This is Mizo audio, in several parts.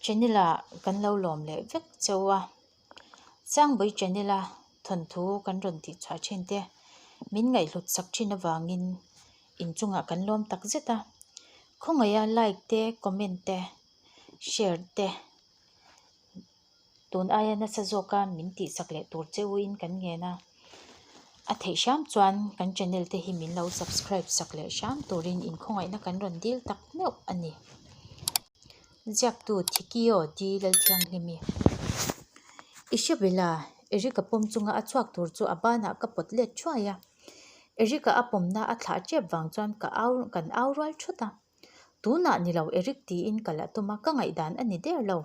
Channel ah kan lo lawm leh vek cheu a, Sangbui channel a thawnthu kan rawn tih chhuah thin te min ngaihhlut sak thin avangin inchungah kan lawm tak zet a, khawngaih a like te comment te share te tun aia nasa zawka min tihsak leh tur che uin kan ngen a, a theih hram chuan kan channel te hi min lo subscribe sak leh hram turin inkhawngaihna kan rawn dil tak meuh a ni. Ziaktu Thikio Di Lalthianghlimi Isabella Eric-a pawm chunga a chhuak tur chu a banah ka pawt let thuai a, Eric-a a pawmna a thlah tep vang chuan ka au kan au rual thut a. Tunah ni lo Eric tiin ka la tum a, ka ngaihdan a ni der lo.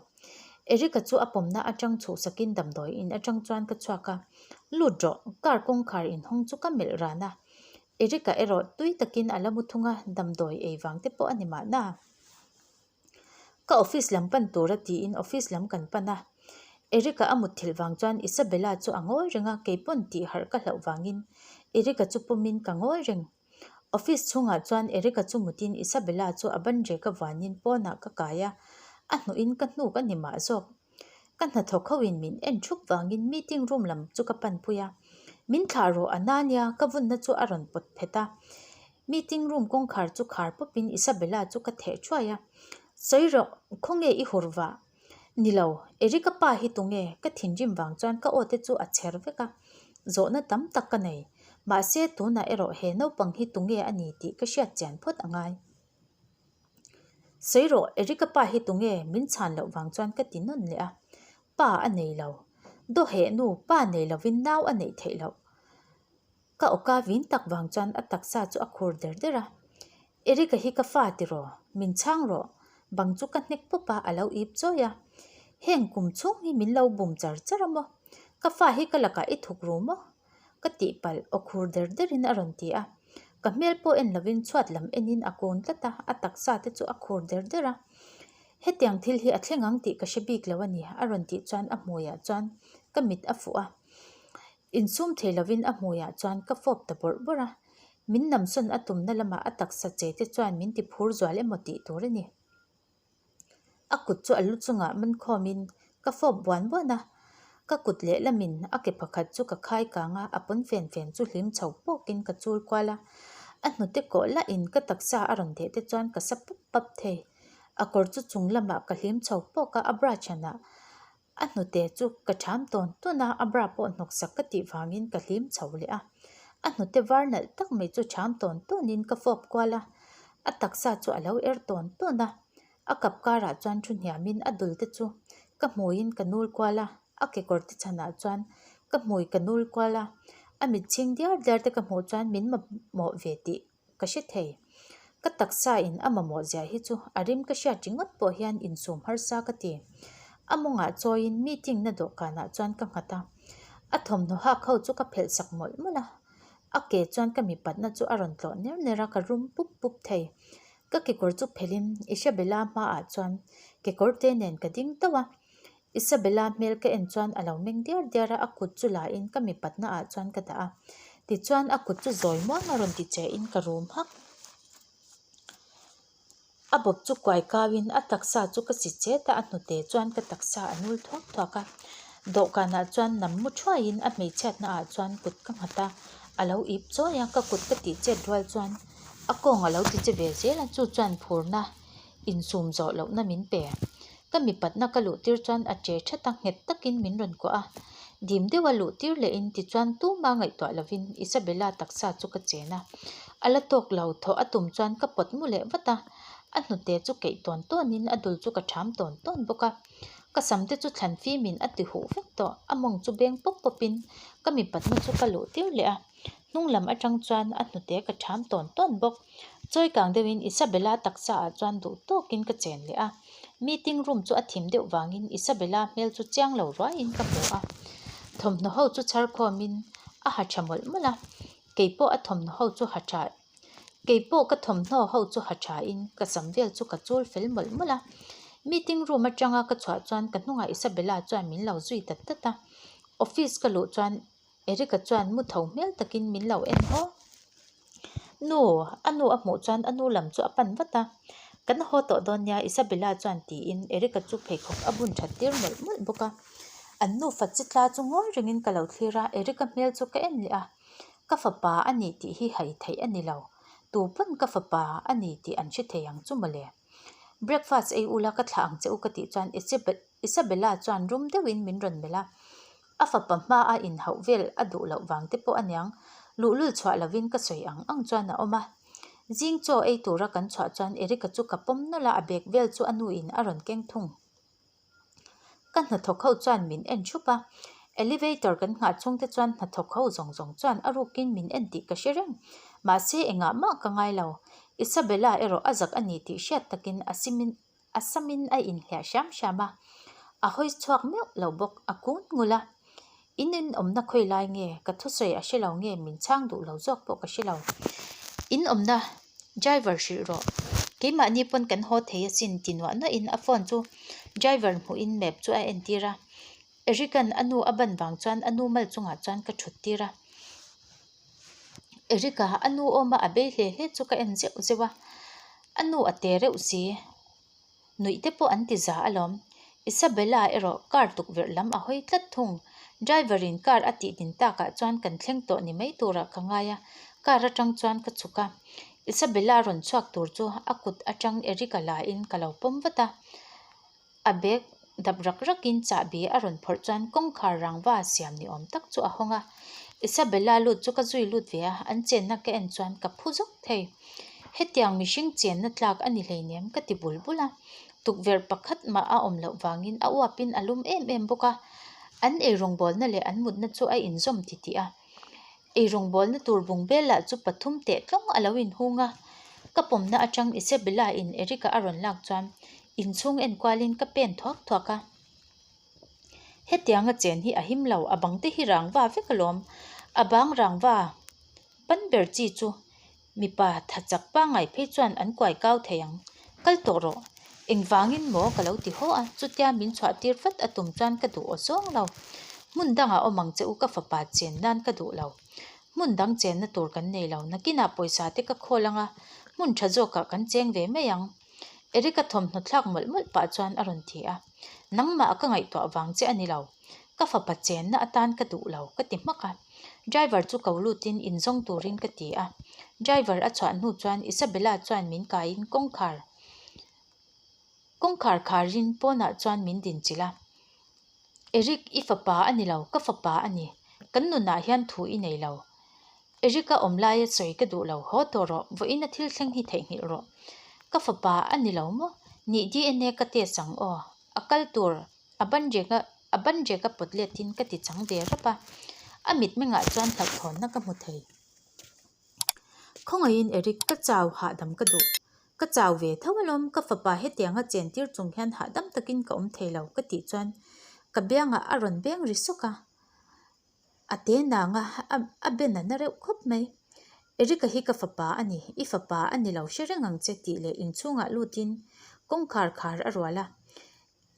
Eric-a chu a pawmna atang chhuhsakin damdawi in atang chuan ka chhuak a, Lut rawh, car kawngkhar inhawng chu ka melh ran a. Eric-a erawh tui takin a la mu thung a, damdawi ei vang te pawh a ni mahna. Ka office lam pan tura tiin office lam kan pan a, Eric-a a mutthilh vang chuan Isabella chu a ngawi reng a, keipawn tih harh ka hlauh vangin Eric-a chu pawmin ka ngawi reng. Office chhungah chuan Eric-a chu mutin Isabella chu a ban rek avuanin pawnah ka kai a, a hnuhin ka hnuk a ni mah zawk. Ka hnathawk ho in min en thup vangin meeting room lam chu ka pan pui a, min thlah rawh a na nia ka vunna chu a rawn pawt phet a, meeting room kawngkhar chu khar pawpin Isabella chu ka theh thuai a, sawi rawh khawnge i hur vah? Ni lo, Eric-a pa hi tunge? Ka thinrim vang chuan ka aw te chu a chher vek a, zawhna tam tak ka nei, mahse tunah erawh he naupang hi tunge a ni tih ka hriat chian phawt a ngai. Sawi rawh, Eric-a pa hi tunge? Min chhan loh vang chuan ka ti nawn leh a, pa a nei lo. Dawheh nu, pa nei lovin nau a neih theih loh. Ka awka vin tak vang chuan a taksa chu a khur der der a, Eric-a hi ka fa tiraw? Min chhang rawh. Bang chu ka hnek pawp a, a lo ip chawi a. Heng kum chhung hi min lo bum char char a maw? Ka fa hi ka lakah i thuk ru maw? Ka tihpalh aw khur der derin a rawn ti a. Ka hmel pawh en lovin chhuat lam enin a kun tlat a, a taksa te chu a khur der der a. Hetiang thil hi a thleng ang tih ka hre bik lo a ni, a rawn tih chuan a hmuiah chuan ka mit a fuh a. Insum thei lovin a hmuiah chuan ka fawp ta bawrh bawrh a. Min namsawn a tumna lamah a taksa che te chuan min ti phur zual emaw tih tur a ni. A kut chu a lu chungah man khawmin ka fawp buan buan a, ka kut lehlamin a ke pakhat chu ka khai kang a, a pawn fen fen chu hlim chho pawkin ka chul kual a, a hnute kawh lahin ka taksa a rawn deh te chuan ka sa pup pap thei. A kawr chu chung lamah ka hlim chho pawk a, a bra chhanah A hnute chu ka ṭham tawn tawn a, a bra pawh hnawksak ka tih vangin ka hlim chho leh a. A hnute var nalh tak mai chu ṭham tawn tawnin ka fawp kual a, a taksa chu a lo er tawn tawn a. A kap karah chuan thu hniamin a dul te chu ka hmuiin ka nul kual a, a kekawr te chhanah chuan ka hmui ka nul kual a. A mit chhing diar diar te ka hmuh chuan min mamawh ve tih Ka hre thei. Ka taksa in a mamawh zia hi chu a rim ka hriat ringawt pawh hian insum harsa ka ti. A mawngah chawiin meeting na dawhkanah chuan ka nghat a. A thawmhnaw hak ho chu ka phelh sak mawlh mawlh a. A ke chuan ka mipatna chu a rawn tlawh ner ner a, ka rum pup pup thei. Ka kekawr chu phelhin Isabella hmaah chuan kekawr te nen ka ding tauh a. Isabella hmel ka en chuan a lo meng diar diar a, a kut chu la in ka mipatna ah chuan ka dah a, tichuan a kut chu zawi muang a rawn ti che in ka rum hak. A bawp chu kuai kau in a taksa chu ka si chet a, a hnute chuan ka taksa a nul thuak thuak a, dawhkan ah chuan nam mu thuai in a hmeichhiatna ah chuan kut ka nghat a, a lo ip chawi a, ka kut ka tih chet rual chuan a kawng a lo ti che ve zel a, chu chuan phurna insum zawh lohna min pe. Ka mipatna ka luh tir chuan a che that a, nghet takin min rawn kuah a. Dim deuha luh tir lehin tichuan tuma ngaihtuah lovin Isabella taksa chu ka chen a. A la tawk lo, thawh a tum chuan ka pawt mu leh vat a. A hnute chu keih tawn tawnin a dul chu ka ṭham tawn tawn bawk a. Ka sam te chu thlan fimin a ti huh vek tawh, a mawng chu beng pawp pawpin ka mipatna chu ka luh tir leh a. Hnung lam atang chuan a hnute ka ṭham tawn tawn bawk. Chawi kang deuhin Isabella taksa ah chuan duh tawkin ka chen leh a. Meeting room chu a thim deuh vangin Isabella hmel chu chiang lo ruaiin ka hmu a. Thawmhnaw ho chu chhar khawmin a ha tha mawlh mawlh a. Keipawh a thawmhnaw ho chu ha tha Keipawh ka thawmhnaw ho chu ha tha in ka sam vel chu ka chul fel mawlh mawlh a. Meeting room atanga ka chhuah chuan ka hnungah Isabella chuan min lo zui dat dat a. Office ka luh chuan Eric-a chuan mu tho hmel takin min lo en haw. Nu, a nu a hmuh chuan a nu lam chu a pan vat a. Kan haw tawh dawn nia Isabella chuan tiin Eric-a chu pheikhawk a bun that tir mawlh mawlh bawk a. An nufa chi tla chu ngawi rengin ka lo thlir a, Eric-a hmel chu ka en leh a. Ka fapa a ni tih hi hai theih a ni lo. Tu pawn ka fapa a ni tih an hre thei ang chu mawle. Breakfast ei ula ka thlah ang che u ka tih chuan Isabella chuan rum deuhin min rawn melh a. A fapa hmaa inhauh vel a duh loh vang te pawh aniang, luhlul chhuah lovin ka sawi ang ang chuan a awm a. Zing chaw ei tura kan chhuah chuan Eric-a chu ka pawm nawlh a, a bag vel chu a nuin a rawn keng thung. Ka hnathawk ho chuan min en thup a, elevator kan nghah chhung te chuan hnathawk ho zawng zawng chuan a rukin min en tih ka hre reng. Mahse engah mah ka ngai lo. Isabella erawh a zak a ni tih hriat takin a simin A samin a inhliah hram hram a, a hawi chhuak meuh lo bawk, a kun ngul a. In inawmna khawi lai nge, ka thusawi a hre lo nge min chhang duh lo zawk pawh ka hre lo. In awmna driver hrilh rawh, keimahni pawn kan haw thei asin ti nuah nuahin a phone chu driver hmuhin map chu a entir a. Eric-a'n a nu a ban vang chuan a nu mal chungah chuan ka thut tir a. Eric-a a nu awma a bei hle hle chu ka en zeuh zeuh a, a nu a te reuh si. Nuih te pawh an ti za alawm. Isabella erawh car tukverh lam a hawi tlat thung. Driver in car a tih din takah chuan kan thleng tawh ni mai turah ka ngai a, car atang chuan ka chhuk a. Isabella rawn chhuak tur chu a kut atang Eric-a la in ka lo pawm vat a. A bag dap rak rakin chahbi a rawn phawrh chuan kawngkhar rangva siam ni awm tak chu a hawng a. Isabella lut chu ka zui lut ve a, an chenna ka en chuan ka phu zawk thei. Hetiang mihring chenna tlak a ni hleinem ka ti bul bul a. Tukverh pakhat mah a awm loh vangin a uapin a lum em em bawk a. An eirawngbawlna leh an mutna chu a inzawm titih a. Eirawngbawlna tur bungbel lah chu pathum teh tlawng a lo inhung a, ka pawmna atang Isabella in Eric-a a rawn lak chuan inchhung enkualin ka pen thuak thuak a. Hetianga chen hi a him lo, a bang te hi rangva vek alawm, a bang rangva pan ber chi chu Mipa tha chak pangngai phei chuan an kuai kau thei ang. Kal tawh rawh. Engvangin maw ka lo ti haw a, chutia min chhuah tir vat a tum chuan ka duh aw zawng lo. Hmun dangah awm ang che u ka fapa chen nan ka duh lo. Hmun dang chenna tur kan nei lo, nakinah pawisa te ka khawl ang a, hmun tha zawkah kan cheng ve mai ang. Eric-a thawmhnaw thlak mawlh mawlh pah chuan a rawn ti a. Nangmah ka ngaihtuah vang che a ni lo. Ka fapa chenna atan ka duh lo, ka ti hmak a. Driver chu ko lutin inzawng turin ka ti a. Driver a chhuah hnu chuan Isabella chuan min kaiin kawngkhar kawngkhar kharin pawnah chuan min dinchilh a. Eric, i fapa a ni lo, ka fapa a ni. Kan nunah hian thu i nei lo. Eric-a awm laia sawi ka duh lo, haw tawh rawh, vawiin a thil thleng hi theihnghilh rawh. Ka fapa a ni lo maw? Nih DNA ka test ang aw. A kal tur a ban rek a a ban rek a pawt letin ka ti chang ve rap a, a mitmengah chuan hlauhthawnna ka hmu thei. Khawngaihin Eric, ka chau hahdam ka duh. Ka chau ve tho alawm, ka fapa hetianga chen tir chung hian hahdam takin ka awm thei lo ka tih chuan ka biangah a rawn beng ri sawk a. A te nang a, a ben a na reuh khawp mai. Eric-a hi ka fapa a ni, i fapa a ni lo hre reng ang che tih leh inchhungah lutin kawngkhar khar a rual a.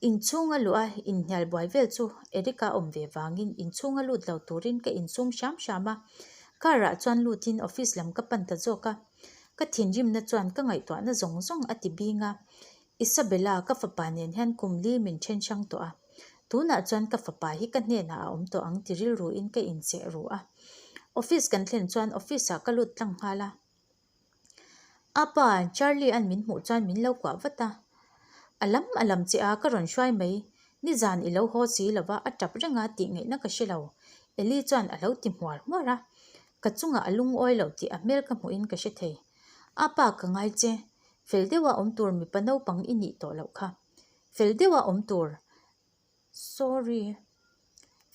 Inchhunga luh a inhnial buai vel chu Eric-a awm ve vangin inchhunga lut lo turin ka insum hram hram a. Car-ah chuan lutin office lam ka pan ta zawk a. Ka thinrimna chuan ka ngaihtuahna zawng zawng a ti bing a. Isabella, ka fapa nen hian kum li min then hrang tawh a. Tunah chuan ka fapa hi ka hnenah a awm tawh ang ti rilruin ka incheh ru a. Office kan thlen chuan office-ah ka lut tlang nghal a. A pa, Charlie an min hmuh chuan min lo kuah vat a. A lam a lam che a, ka rawn hruai mai. Nizan i lo haw si lo va, a tap reng a tih ngaihna ka hre lo. Eli chuan a lo ti hmuar hmuar a. Ka chungah a lungawi loh tih a hmel ka hmuhin ka hre thei. A pa, ka ngai che. Fel deuha awm tur mipa naupang i nih tawh loh kha. Fel deuha awm tur. Sorry.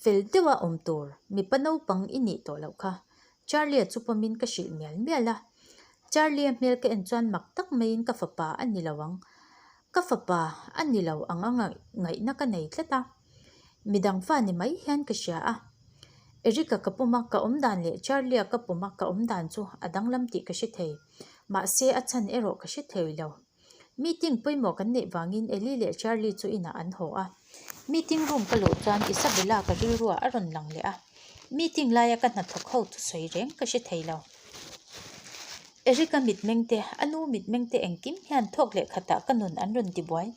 Fel deuha awm tur mipa naupang i nih tawh loh kha. Charlie-a chu pawmin ka hrilh mial mial a. Charlie-a hmel ka en chuan mak tak maiin ka fapa a ni lo ang. Ka fapa a ni lo ang a ngaihna ka nei tlat a. Midang fa ni mai hian ka hria a. Eric-a ka pawm a, ka awm dan leh Charlie-a ka pawm a, ka awm dan chu a danglam tih ka hre thei. Mahse a chhan erawh ka hre thei lo. Meeting pawimawh kan neih vangin Ellie leh Charlie chu inah an haw a. Meeting room ka luh chuan Isabella ka rilruah a rawn lang leh a. Meeting laia ka hnathawk ho chu sawi reng ka hre thei lo. Eric-a mitmeng te, a nu mitmeng te engkim hian thawk leh khatah ka nun an rawn tibuai.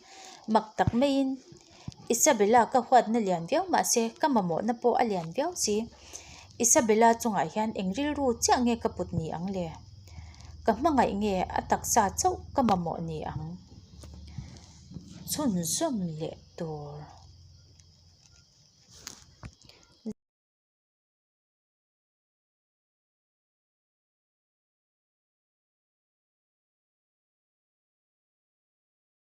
Mak tak maiin Isabella ka huatna lian viau mahse ka mamawhna pawh a lian viau si. Isabella chungah hian eng rilru chiah nge ka put ni ang le? Ka hmangaih nge a taksa chauh ka mamawh ni ang? Chhunzawm leh tur.